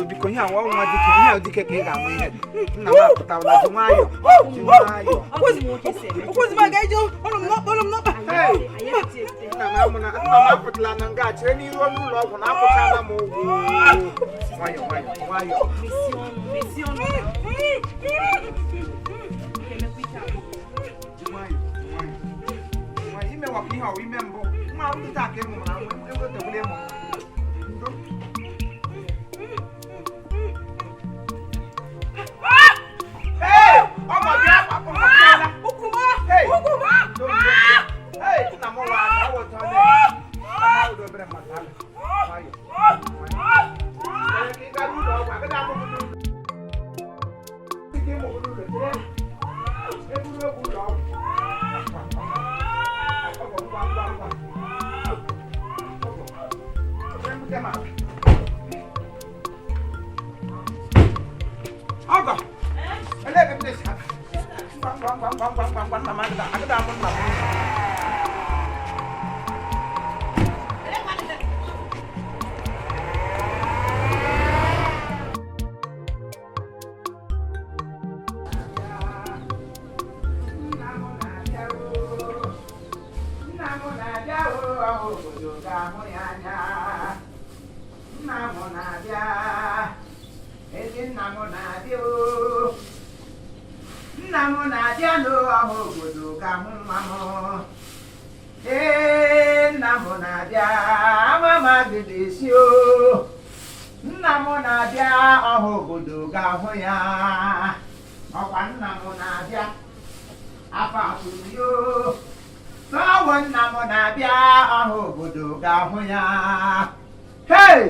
Biko ihe awa nwa dike ihe dike ka ị ga-amụ ihe nna m apụtawala ji nwayọ ji nwayọ nna m apụtala na nga chere n'iru ọnụ ụlọ ọgwụ na akwụchala m ụgwọ nwayọ nwayọ nwayọ imewapụ ihe ọwa ime mbụ nwa taa ka ị mụrụ na ewetegbula ịmụ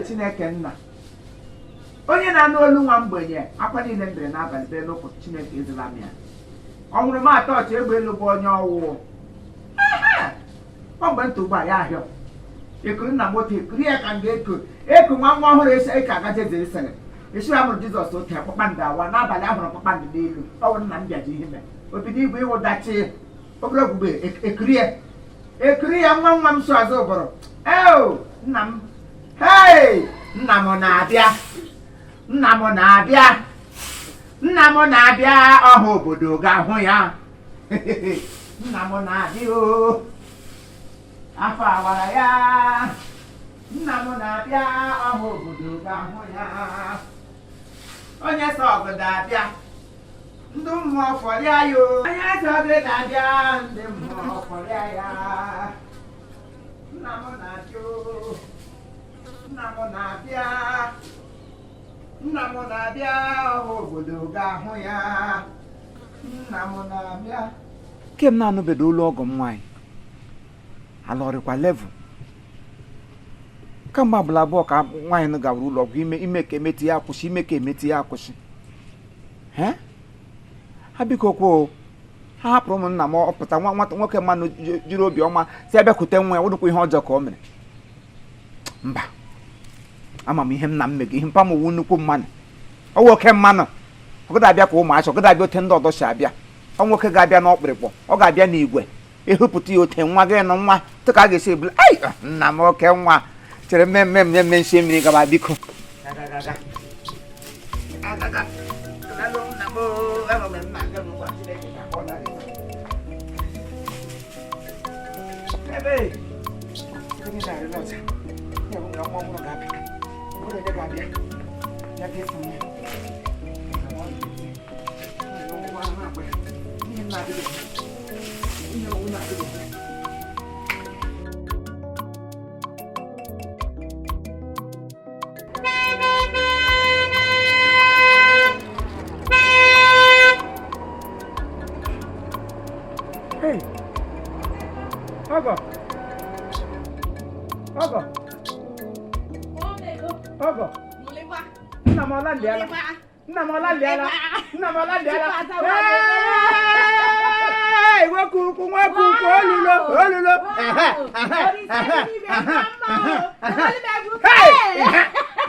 Chineke nna onye na-anụ olu nwa mgbenye akwa niile m bere n'abalị bere n'ụkwụ Chineke ezila m ya ọ nwụrụ m atọ ọchị egbe elu bụ onye ọwụwụ ọ mgbe nta ụgbọ ya ahịọ ekuru nna m otu ekuru ya ka m ga-eku eku nwa nwa ọhụrụ esi eke agaje Jerusalem esi a mụrụ Jizọs otu kpakpando awa n'abalị ahụrụ kpakpando n'elu ọ bụ nna m bịaji ihe mere obido igwe ịwụdachi obere ogwugbe ekiri ya nwa nwa m so azụ ụbụrụ eo nna m. Hey! Nna m na-abịa nna m na-abịa nna m na-abịa ọha obodo ga-ahụ ya nna m na-abịa o afọ awara ya nna m na-abịa ọha obodo ga-ahụ ya onye sọ ọgụda abịa ndị mmụọ fọrịa ya o onye sọ ọgụda abịa ndị mmụọ fọrịa ya nna m na-abịa o nna m na-abịa nna m na-abịa ọha obodo ga-ahụ ya nna m na-abịa kem na-anụbedo olu ọgọ m nwaanyị alọrịkwa level kamgbe abụla abụọ ka nwaanyị gawara ụlọ ọgwụ ime ka emetụ ya akwụsị ime ka emetụ ya akwụsị ha biko kwuo ha hapụrụ ụmụnna m ọpụta nwa nwata nwoke mmanụ jiri obiọma si abịakwute nwa ya wụdụkwa ihe ọjọọ ka o mere mba ama m ihe m na m mega ihe mpa m wu nnukwu mmanụ ọ nwoke mmanụ ọ gada abịa ka ụmụacha ọ gada abịa ote ndị ọdọ si abịa ọ nwoke ga-abịa n'ọkpụrịkpọ ọ ga-abịa n'igwe ehupụta ya ote nwa gị nụ nwa tụ ka a ga-esi ebula ai nna m oke nwa chere mmemme mmemme nsi mmiri gaba biko Hey! Ogo! Ogo! Ogo! Nna m ọlandiala! Nna m ọlandiala! Nna m ọlandiala! Hey! Nwoke ukwu nwoke ukwu olulo olulo! Ehe ehe ehe ehe!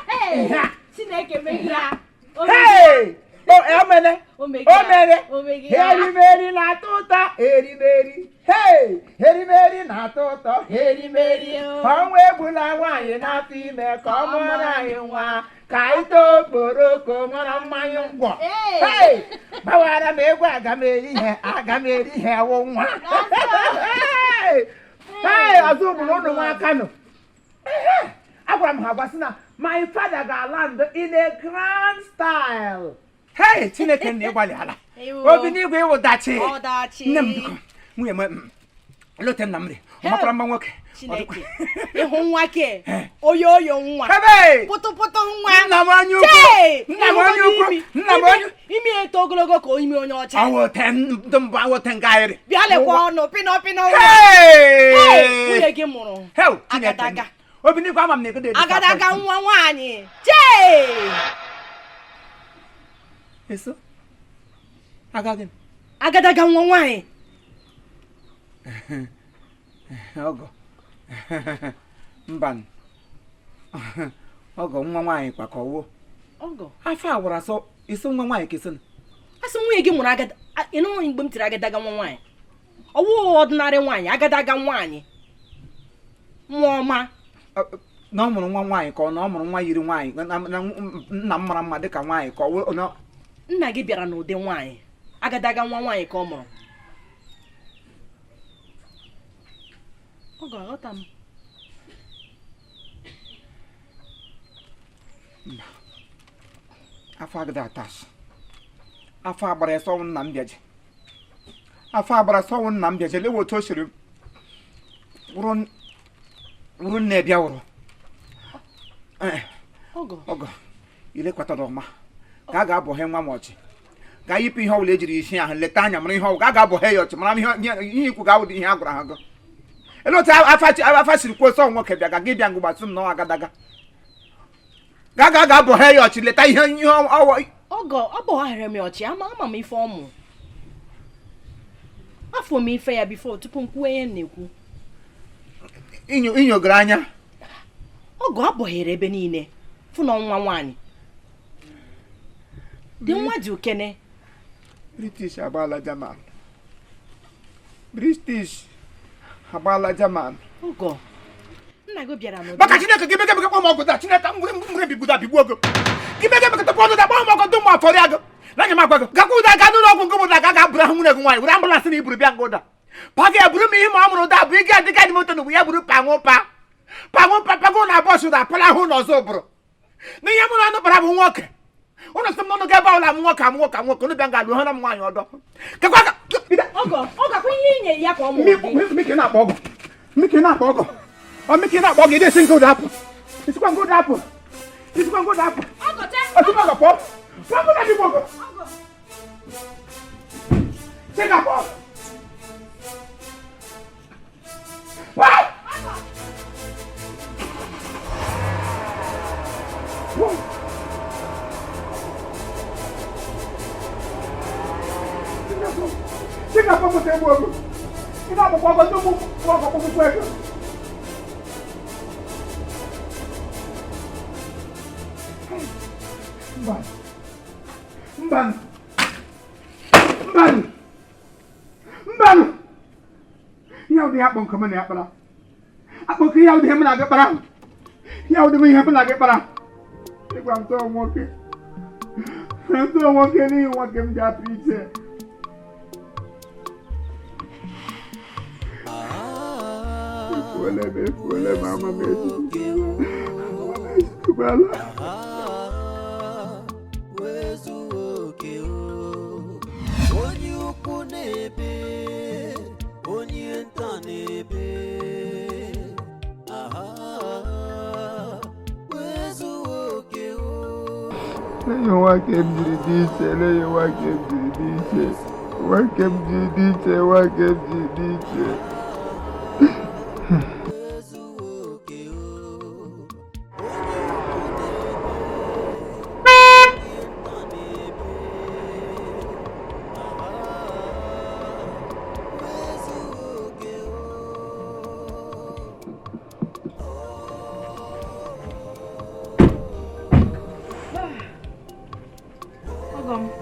Hey! Chineke megị ya. Hey! O mere. O megị O ya. mere. O megị ya. Erimeri na-atọ ụtọ erimeri. Hey! Erimeri na-atọ ụtọ erimeri. Ọnwa egbula nwaanyị na-atọ ime ka ọ mụọrọ anyị nwa ka anyị too okporoko ṅụrụ mmanya ngwọ. Hey! Hey! Gbawara m egwu aga m eri ihe aga m eri ihe wụ nwa. Hey! Hey! Ọzọ ụbụrụ ụnụ nwa aka nụ. Ehe! Agwara m ha gwa sị na my father ga-land in a grand style. Hey! Chineke nna ịgbalị ala. Ewo. Obi n'igwe ịwụdachi. Ọdachi. Nne m biko, nwunye m lote nna m dị, ọ makwara mma nwoke. Chineke. Ịhụ nwa ke. Oyo oyo nwa. Ebe! Pụtụpụtụ nwa. Nna m anya ukwu! Chee! Nna m anya ukwu! Imi- Nna m anya Imi eto ogologo ka imi onye ọcha. Awote ndị mbụ awote nga ayịrị. Bịa lekwa ọnụ pịnọ pịnọ nwa. Hey! Hey! Nwunye gị mụrụ. Heo! Chineke Agadaga. Obi n'igwe ama m na ego dị Agadaga nwa nwaanyị. Chee! Eso? Agaghị m. Agadaga nwa nwaanyị. Ọgọ. Mba. Ọgọ nwa nwaanyị kwa ka ọwụọ. Ọgọ. Afọ a wara asọ iso nwa nwaanyị ka eso. Asị m nwunye gị mụrụ agada ị nụghị mgbe m tiri agadaga nwa nwaanyị. Ọwụ ọdịnarị nwaanyị, agadaga nwaanyị. Nwa ọma. Na ọ mụrụ nwa nwaanyị ka ọ na ọ mụrụ nwa yiri nwaanyị na nna m mara mma dịka nwaanyị ka ọ wụ na Nna gị bịara n'ụdị nwaanyị. Agadaga nwa nwaanyị ka ọ mụrụ. Ọgọ aghọta m. Afọ agada atash. Afọ agbara sọnwụ nna m bịaje. Afọ agbara sọnwụ nna m bịaje lewe otu o siri wụrụ nne bịa wụrụ. Ọgọ. Ọgọ ilekwatara ọma ka a ga-abọhe nwa m ọchị ga yipụ ihe ọbụla ejiri isi ahụ leta anya mara ihe ọbụla ga ga-abọhe ya ọchị mara ihe ikwu ga-awụdị ihe a gwara ha gụ. Ele otu afa siri kwuo sọ nwoke bịa ga gị bịa ngụgbasị m na ọ agadaga ga ga ga-abọhe ya ọchị leta ihe ihe ọwọ. Ọgọ ọ bọgharịrị m ọchị ama ama m ife ọmụ. Afọ m ife ya bifo tupu m kwuo ihe m na-ekwu. Inyogoro anya. Ọgọ abọghere ebe niile fụ na nwa nwaanyị. Dị nwa dị ukene. British agbaala German. British agbaala German. Ọgọ. Nna gị bịara n'ụdị. Maka Chineke gị mege mege kpọọ m ọgụ taa Chineke m nwere bigbuda bigbuo gị. Gị mege mege tupu ọnụ da kpọọ m ọgụ ndị ụmụ afọrị agụ. Na anya m agwa gị. Gakwa ụda gaa n'ụlọ ọgwụ ngụ ụda ga ga buru ahụ nwunye gị nwaanyị were ambụlansị na iburu bịa nga ụda. Pa gị eburu m ihe ma ọ mụrụ ụda bụ ike adịga dị moto n'ugbu ya buru panwụ pa. Panwụ pa pago na bọọsụ ụda pala ahụ n'ọzọ ụbụrụ. N'ihe mụ na anụ kpara bụ nwoke. Ụnụ sị m n'ụnụ ga ebe ọbụla m nwoke amụ nwoke amụ nwoke ụnụ bịa nga alụ hụ na m nwaanyị ọdọ. Kekwa ka Ọgọ ọ gakwa ihe inye ya ka ọ mụrụ gị. Miki na-akpọ ọgụ. Miki na-akpọ ọgụ. Ọ Miki na-akpọ ọgụ isi nke ụda apụ. Isikwa nke ụda apụ. Isikwa nke ụda apụ. Ọgọ te. Ọtụtụ ọgọ pụọ. Pụọ nke ụda dịgbo ọgụ. Chika pụọ. Pụọ. Pụọ. Chika pụọ mụta egbu ọgụ. Ị na-akpọkwa ọgọ ndị ụmụ ọgọ kpọkpụkpụ ego. Mba. Mba. Mba. Mba. Ihe ụdị akpọ nke m na ya kpara. Akpọ nke ihe ụdị ihe m na gị kpara. Ihe ụdị m ihe m na gị kpara. Ịgwa m tọọ nwoke. Tọọ nwoke n'ihi nwoke m ji apụ iche. Efuola m efuola m ama m eji. Ama m ejikwala. Onye ukwu na-ebe, onye nta na-ebe. Aha, wezuo oke o. Lenye nwoke m jiri dị iche, lenye nwoke m jiri dị iche. Nwoke m jiri dị iche, nwoke m jiri dị iche. Wezuo oke o. Onye ukwu na-ebe, onye nta na-ebe. Aha, wezuo oke o. Ọgọ m.